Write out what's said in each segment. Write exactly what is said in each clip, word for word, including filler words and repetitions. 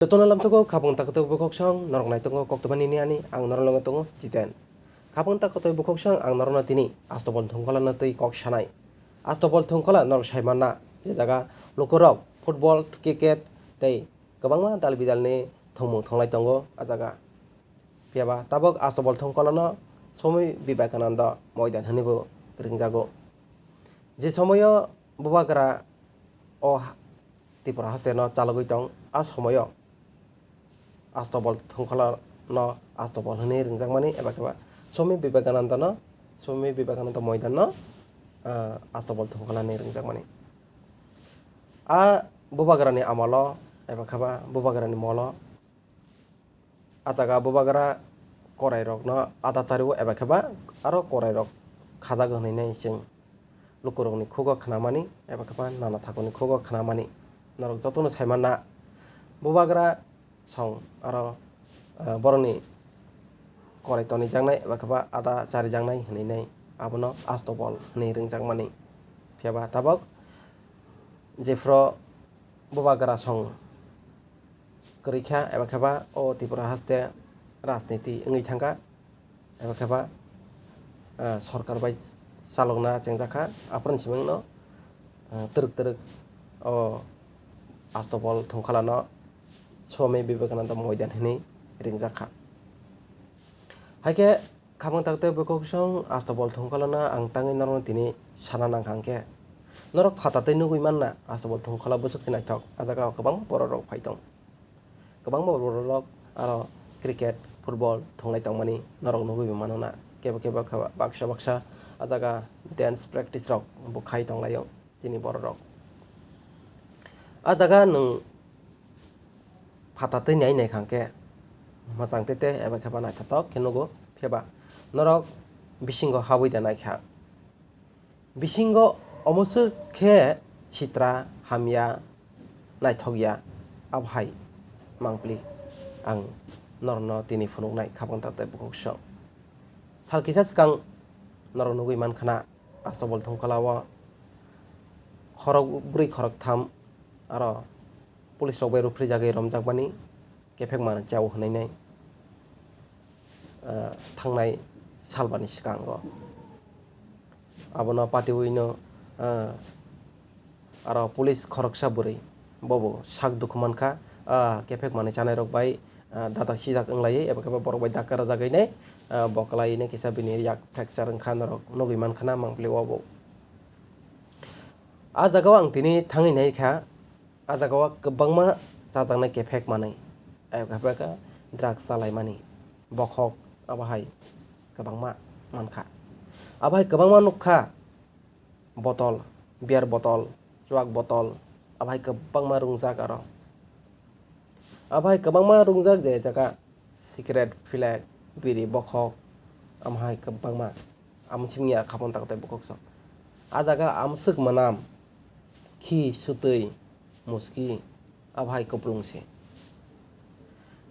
Jotono lamthugo khapang takhwtwi bukhoksong norok naitongo koktwma nini ani ang norok lwngo tongo Jiten. Khapang takhwtwi bukhoksong ang norokno tini Astobol Thongkholano twi kok sanai. Astobol Thongkhola norok saimanna je jaga lukurok football, cricket tei kwbangma dal bidalni thwngmung thwnglai tongo a jaga. Phiyaba tabuk Astobol Thongkholano Swami Vivekananda Moidan hwnwibo ringjago. Je somoio Bubagra o Tripura hasteno chalogwi tong, a somoio Astobol Thongkholano Astobol hwnwi ringjakmani eba kheba Swami Vivekanandano, Swami Vivekananda Moidanno, ah, Astobol Thongkhola hwnwi ringjakmani. A Bubagrani amolo eba kheba Bubagrani molo a jaga Bubagra korairokno ada chario eba kheba aro korairok khajago hwnwi nai chwng lukurokni khugo khnamani eba kheba nana thakurni khugo khnamani. Norok jotono saimanna Bubagra song aro, ah, borokni korai tonijaknai eba kheba ada charijaknai hwnwi nai abono Astobol hwnwi ringjakmani. Phiyaba tabuk jephuru Bubagra song kwrwi kha eba kheba o Tripura haste rajniti wngwi thangkha eba kheba, ah, sorkar bai chalokna chengjakha aphuru simingno, ah, twrwk twrwk o Astobol Thongkholano Swami Vivekananda Moidan hwnwi ringjakha. Haikhe khapang takhwtwi bukhoksong Astobol Thongkholano ang tangwi norokno tini sana nangkha hwnkhe norok phatatwi nugwi manna Astobol Thongkhola bwswk se naithok a jaga o kwbangma bororok phai tong. Kwbangma bororok aro cricket, football thwnglai tongmani norok nugwi mano na. Kebo kebo khe baksa baksa a jaga dance practice rok bo khai tonglaio chini bororok. A jaga nwng phatatwi nai naikha hwnkhe mwchang tete eba kheba naithotok khe nugo, phiyaba norok bisingo habwi da naikha. Bisingo omo swk khe sitra, hamya, naithokya, abohai mangpili ang norokno tini phunuknai khapang takhwtwi bukhoksong. Sal kisa swkang norok nugwi mankha na Astobol Thongkholao khorok bwrwi khorok tham aro police rok bai rwphrijagwi romjakmani kephek manwi chao hwnwi nai, ah, thangnai salbani swkango. Abono patiwino, ah, aro police khoroksa bwrwi bobo sak dukhu mankha, ah, kephek manwi chanairok bai, ah, dadak sijak wnglaiwi eba khe borok bai dakka rwjagwi nai, ah, bo kwlaiwi nai kisa bini yak fracture wngkha norok nugwi mankha na mangpili o bo. Ah jagao ang tini thangwi naikha. Ah jagao kwbangma chajaknai kephek manwi, eba khe drugs chalaimani, bokhok, abohai kwbangma mankha. Abohai kwbangma nukha, botol, beer botol, chuak botol, abohai kwbangma rungjak aro. Abohai kwbangma rungjak je jaga cigarette, flak, biri, bokhok, amhai kwbangma. Amo simi ya khapang takhwtwi bukhoksong. Ah jaga amswk mwnam, khi, swtwi, muski, abohai kuplung se.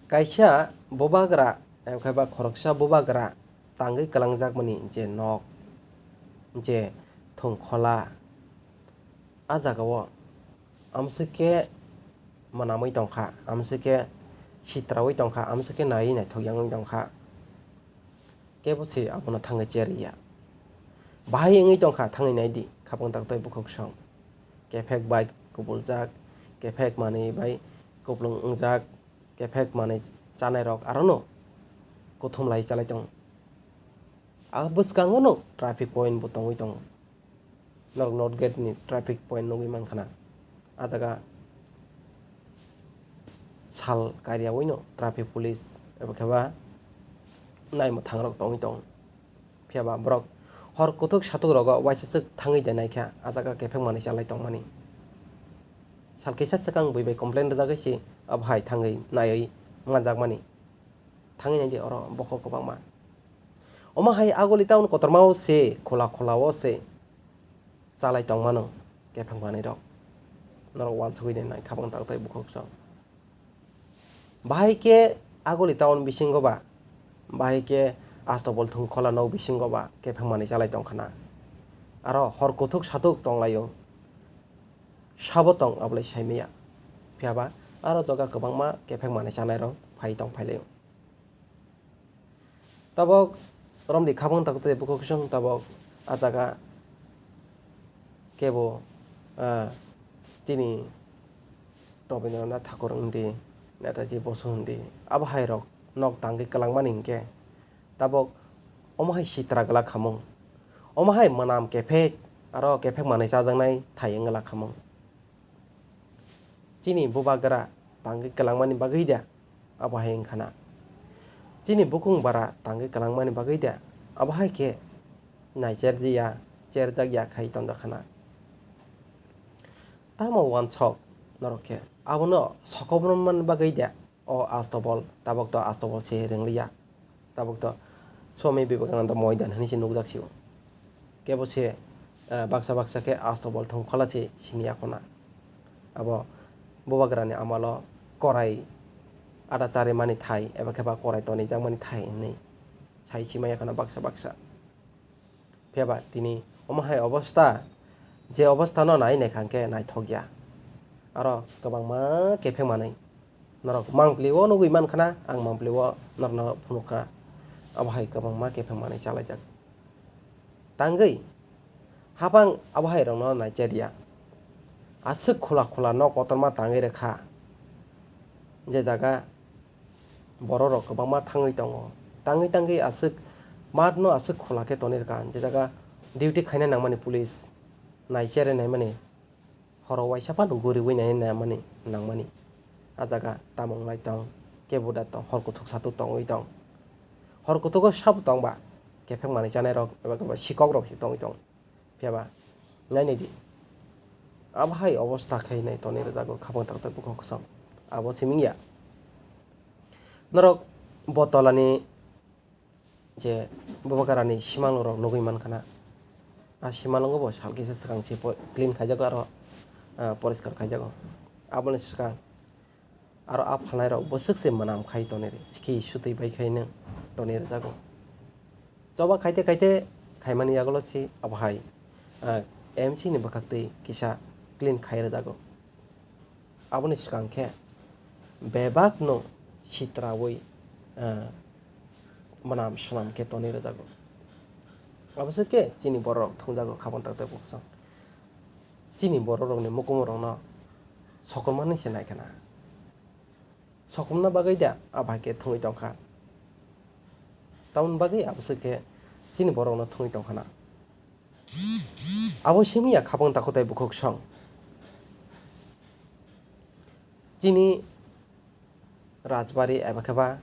Kaisa bubagra, eba khe ba khoroksa bubagra tangwi kwlangjakmani je nok, je thwngkhola, ah jagao amswk khe mwnamwi tongkha, amswk khe sitraui tongkha, amswk khe naiwi naithok yangwi tongkha. Kebo se abono thangwi cherwi ya. Bahai wngwi tongkha, thangwi naidi, khapang takhwtwi bukhoksong. Kephek bai kubuljak, kephek manwi bai kuplung wngjak, kephek manwi chanairok arono kuthum lai chalai tongo. A bwskango no traffic point bo tongwi tongo. Norok North Gate ni traffic point nugwi mankha na. Ah jaga sal kariyaui no traffic police eba khe ba naimwthang rok tongwi tongo. Phiya ba borok hor kuthuk sathuk rogo waisa swk thangwi de naikha ah jaga kephek manwi chalai tongmani. Sal kisa swkang bui bai complain rwjagwi se abohai thangwi naiwi manjakmani. Thangwi naidi oro bokhok kwbangma. Omo hai Agoli town kotorma o se, khola khola o se chalai tongmano kephang manwi rok. Norok wansugwi de nai khabang tak tai bukhuk sok. Bahai khe Agoli town bisingo ba, bahai khe Astobol Thungkhola nok bisingo ba kephang manwi chalai tongkhana. Aro hor kuthuk sathuk tonglaio. Sabo tong abolai saimaya. Phiya ba Aro jaga kwbangma kephek manwi chanairok phai tong phailaio. Tabok romni khabang taktwi bukhuk song tabok a jaga kebo, ah, chini Rabindranath Thakur wngdi, Netaji Bosu wngdi, abo hai rok nok tangwi kwlangmani hinkhe tabok omo hai sitra glak khamung, omo hai mwnam kephek aro kephek manwi chajaknai thai wngla khamung. Chini bubagra tangwi kwlangmani bagwi da abo hai wngkhana. Chini bukung bara tangwi kwlangmani bagwi da abo hai khe naicher ya, cherjak ya khai tonjakhana. Tamo uansok norok khe abono sokomormani bagwi da o astobol, tabok to astobol se ringliya. Tabuk to Swami Vivekananda Moidan hinwi se nukjak sio. Kebo se, eh, baksa baksa khe astobol thung khola se sini ya khuna. Abo bubagrani amalo korai ada chari mani thai eba khe ba korai tonijak mani thai hinwi sai sima ya khuna baksa baksa. Phiya ba tini omo hai obostha, je obostha no nai naikha hwnkhe naithok ya. Aro kwbangma kepheng manwi norok mangpili o nugwi mankha na, ang mangpili o norokno phunukha, abo hai kwbangma kepheng manwi chalaijak. Tangwi hapang abo hai rokno naichar ya. Aswk khula khula nok kotorma tangwi rwkha, je jaga borok rok kwbangma thangwi tongo. Tangwi tangwi aswk mat no aswk khula khe tonwi rwkha, je jaga duty khaina nangmani police naichar naimani horo waisa phano guriwi nai nangmani, nangmani. A jaga tamo wnglai tong, kebo da tong, hor kuthuk satuk tongwi tong. Hor kuthugo sabo tongba, kepheng manwi chanai rok, eba khe ba sikok rok se tongwi tong. Phiya ba, nai nai di. Abo hai obostha khai nai tonwi rwjago khabang taktwi bukhuk song. Abo siming ya. Norok bo tolani je bubagrani simalwng rok nugwi mankha na. A simalwngo bo sal kisa swkang se po-, clean khaijago aro, ah, poriskar khaijago. Aboni swkang aro a phalnai rok bwswk se mwnam khai tonwi rw-, sikhi sutwi bai khai nw tonwi rwjago. Choba khaite khaite khaimani yagulo se abo hai, ah, M C ni bwkhaktwi kisa clean khai rwjago. Aboni swkang khe bebak no sitraui, ah, mwnam swnam khe tonwi rwjago. Abo se khe chini borok rok thwngjago khabang taktwi bukhuk song. Chini borok rokni mukumu rokno sokomormani se nai khna. Sokomna bagwi da abo hai khe thwngwi tongkha. Tamoni bagwi abo se khe chini borok rokno thwngwi tongkha na. Abo simi ya khabang takhuk tei bukhuk song. Chini rajbari eba khe ba,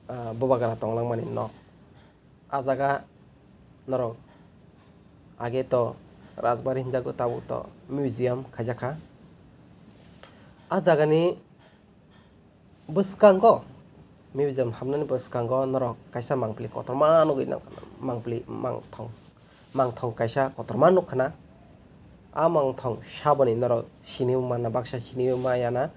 ah, bubagra tonglangmani nok. A jaga norok age to rajbari hinjago, tabuk to museum khaijak kha. A jagani bwskango, museum habnani bwskango norok kaisa mangpili kotorma nugwi nang-, mangpili mangthong, mangthong kaisa kotorma nukkhana. A mangthong saboni norok siniwi manna, baksa siniwi maya na.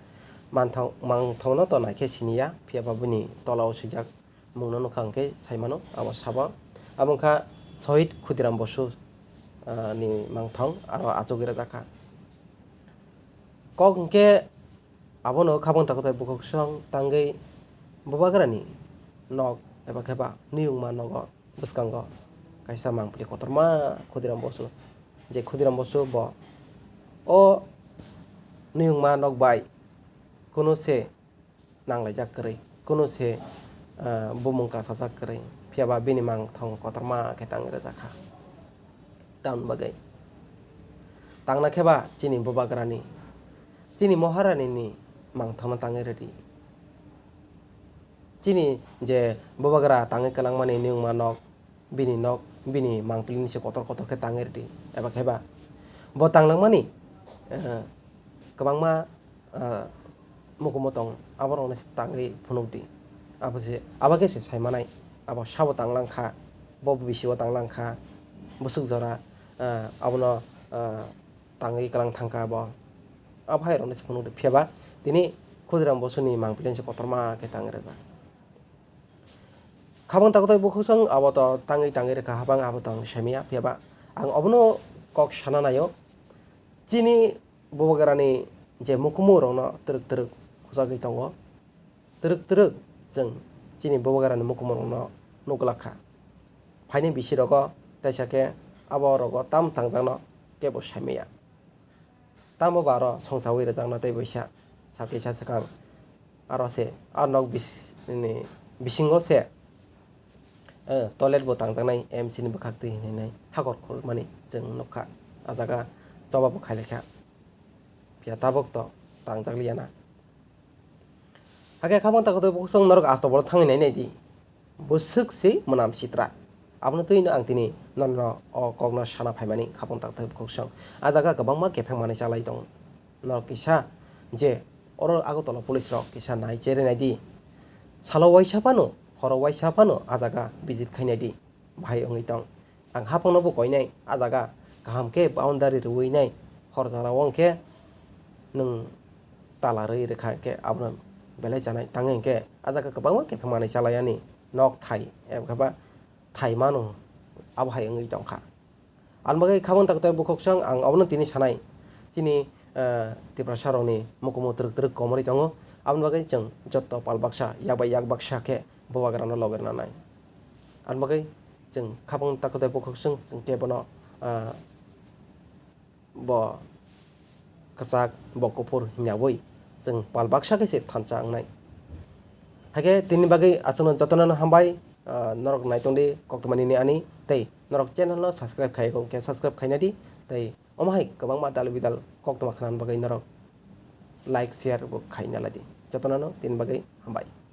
Manthong, mangthongno to naikhe siniya, phiya ba bini tolao swijak mungno nukha hwnkhe saimano abo sabo. Abo wngkha Sohid Khudiram Bosu, ah, ni mangthong aro achugwi rwjakha. Kok hwnkhe abono khabang takhuk tei bukhuk song tangwi bubagrani nok eba khe ba niyungma nogo bwskango kaisa mangpili kotorma Khudiram Bosu. Je Khudiram Bosu bo o niyungma nok bai kunu se nanglaijak kwrwi, kunu se, ah, bumung kasajak kwrwi, phiya ba bini mangthong kotorma khe tangwi rwjakha. Tamoni bagwi tangna khe ba chini bubagrani, chini Maharani ni mangthongno tangwi rwdi. Chini je bubagra tangwi kwlangmani niyungma nok, bini nok, bini mangpili ni se kotor kotor khe tangwi rwdi, eba khe ba bo tanglangmani, eh, kwbangma, eh, mukumu tong, aborokno se tangwi phunukdi. Abo se, abo khe se saimanai, abo sabo tanglangkha, bo bisingo tanglangkha, bwswk jora, eh, abono, eh, tangwi kwlang thangkha abo. Abo hai rokno se phunukdi, phiya ba tini Khudiram Bosuni mangpili se kotorma khe tangwi rwjak. Khabang takhuk tei bukhuk song abo to tangwi tangwi rwkha, habang abo to ang samiya, phiya ba ang obono kok sana naio. Chini bubagrani je mukumu rokno twrwk twrwk Jagwi tongo. Twrwk twrwk chwng chini bubagrani mukumungrokno nukglak kha. Phaini bisirogo teisa khe abo rogo tam tangjakno kebo saimaya. Tamo ba aro songsawi rwjakno tei boisa sakisa swkang aro se a nok bis-, ni bisingo se, eh, toilet bo tangjaknai M C ni bwkhak twi hinwi nai hakor khulmani chwng nukha. A jaga choba bo khailaikha. Phiya tabuk to tangjakliya na. Hakhe khabang takhuk tei bukhuk song norok asto bolo thangwi nai nai di. Bwswk se mwnam sitra. Abono twino ang tini norno o kokno sana phaimani khabang takhuk tei bukhuk song. A jaga kwbangma kepheng manwi chalai tong. Norok kisa je oro Agartala police rok kisa nai chere nai di. Salo waisa phano, horo waisa phano a jaga visit khai nai di. Bahai wngwi tong. Ang haphangno bo koinai, a jaga kaham khe boundary rwui nai, hor jora o hwnkhe nwng tala rwi rwkha hwnkhe abono belai chanai. Tangwi hwnkhe a jaga kwbangma kepheng manwi chalai ani nok thai, eba khe ba thai mano, abo hai wngwi tongkha. Ani bagwi khabang takhuk tei bukhuk song ang abono tini sanai. Chini, eh, Tiprasa rokni mukumu twrwk twrwk komorwi tongo. Aboni bagwi chwng jotto pal baksa, yak bai yak baksa khe bubagrano logi rwnanai. Ani bagwi chwng khabang takhuk tei bukhuk song chwng kebono, ah, bo kwchak, bo kuphur hwnyawi chwng pal baksa khe se thansa wngnai. Hakhe tini bagwi aswkno jotono hambai, ah, norok naitongdi koktwma nini ani tei norok channel no subscribe khai khe subscribe khaina di tei omo hai kwbangma dal bidal koktwma khnana bagwi norok like share bo khaina lai di. Jotono tini bagwi hambai.